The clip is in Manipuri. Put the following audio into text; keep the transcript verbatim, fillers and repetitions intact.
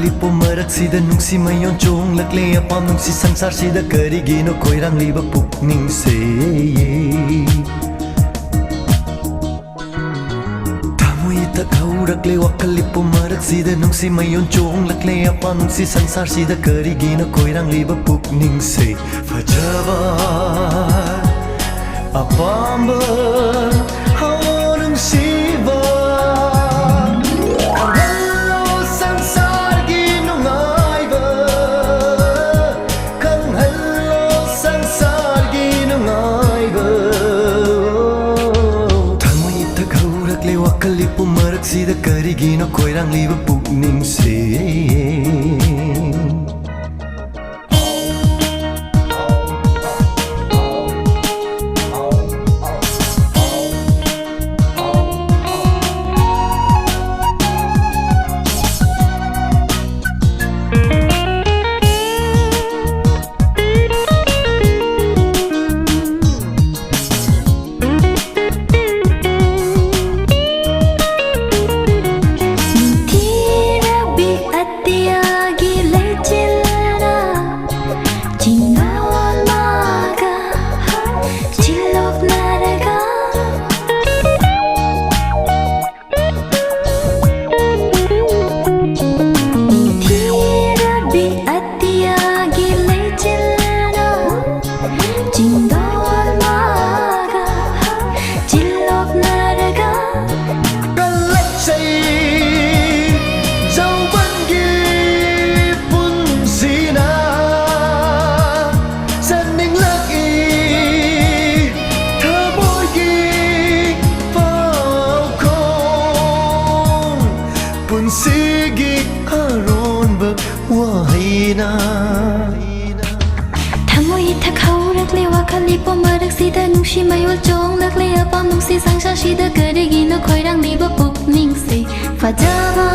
ꯏꯄꯨꯝ ꯃꯔꯛꯁꯤꯗ ꯅꯨꯡꯁꯤ ꯃꯌꯣꯟ ꯆꯣꯡꯂꯛꯂꯦ, ꯑꯄꯥꯝ ꯅꯨꯡꯁꯤ ꯁꯪꯁꯥꯔꯁꯤꯗ ꯀꯔꯤꯒꯤꯅꯣ ꯈꯣꯏꯔꯥꯡꯂꯤꯕ ꯄꯨꯛꯅꯤꯡꯁꯦ? ꯊꯃꯣꯏ ꯏꯊꯛ ꯍꯧꯔꯛꯂꯦ, ꯋꯥꯈꯜ ꯏꯄꯨꯝ ꯃꯔꯛꯁꯤꯗ ꯅꯨꯡꯁꯤ ꯃꯌꯣꯟ ꯆꯣꯡꯂꯛꯂꯦ, ꯑꯄꯥꯝ ꯅꯨꯡꯁꯤ ꯁꯪꯁꯥꯔꯁꯤꯗ ꯀꯔꯤꯒꯤꯅꯣ ꯈꯣꯏꯔꯥꯡꯂꯤꯕ ꯄꯨꯛꯅꯤꯡꯁꯦ? ꯐꯖꯕ ꯑꯄꯥꯝꯕ ꯍꯣ ꯅꯨꯡꯁꯤꯕ, ꯈꯪꯍꯜꯂꯣ ꯁꯪꯁꯥꯔꯒꯤ ꯅꯨꯡꯉꯥꯏꯕ, ꯈꯪꯍꯜꯂꯣ ꯁꯪꯁꯥꯔꯒꯤ ꯅꯨꯡꯉꯥꯏꯕ꯫ ꯊꯃꯣꯏ ꯏꯊꯛ ꯍꯧꯔꯛꯂꯦ, ꯋꯥꯈꯜ ꯏꯄꯨꯝ ꯃꯔꯛꯁꯤꯗ ꯀꯔꯤꯒꯤꯅꯣ ꯈꯣꯏꯔꯥꯡꯂꯤꯕ ꯄꯨꯛꯅꯤꯡꯁꯦ? ꯅꯤꯡꯊꯤꯔꯕꯤ ꯑꯇꯤꯌꯥꯒꯤ ꯂꯩꯆꯤꯜꯅ ꯆꯤꯡꯗꯣꯜ ꯃꯥꯒ ꯆꯤꯜꯂꯣꯛꯅꯔꯒ, ꯅꯤꯡꯊꯤꯔꯕꯤ ꯑꯇꯤꯌꯥꯒꯤ ꯂꯩꯆꯤꯜꯅ ꯆꯤꯡꯗꯣꯜ ꯃꯥꯒ ꯆꯤꯜꯂꯣꯛꯅꯔꯒ, ꯀꯜꯂꯛꯆꯩ ꯖꯧꯕꯟꯒꯤ ꯄꯨꯟꯁꯤꯅ ꯆꯠꯅꯤꯡꯂꯛꯏ ꯊꯃꯣꯏꯒꯤ ꯄꯥꯎꯈꯣꯡ, ꯄꯨꯟꯁꯤꯒꯤ ꯑꯔꯣꯟꯕ ꯋꯥꯍꯩꯅ꯫ ꯊꯃꯣꯏ ꯏꯊꯛ ꯍꯧꯔꯛꯂꯦ, ꯋꯥꯈꯜ ꯏꯄꯨꯝ ꯃꯔꯛꯁꯤꯗ ꯅꯨꯡꯁꯤ ꯃꯌꯣꯜ ꯆꯣꯡꯂꯛꯂꯦ, ꯑꯄꯥꯝ ꯅꯨꯡꯁꯤ ꯁꯪꯁꯥꯔꯁꯤꯗ ꯀꯔꯤꯒꯤꯅꯣ ꯈꯣꯏꯔꯥꯡꯂꯤꯕ ꯄꯨꯛꯅꯤꯡꯁꯦ? ꯐꯖꯕ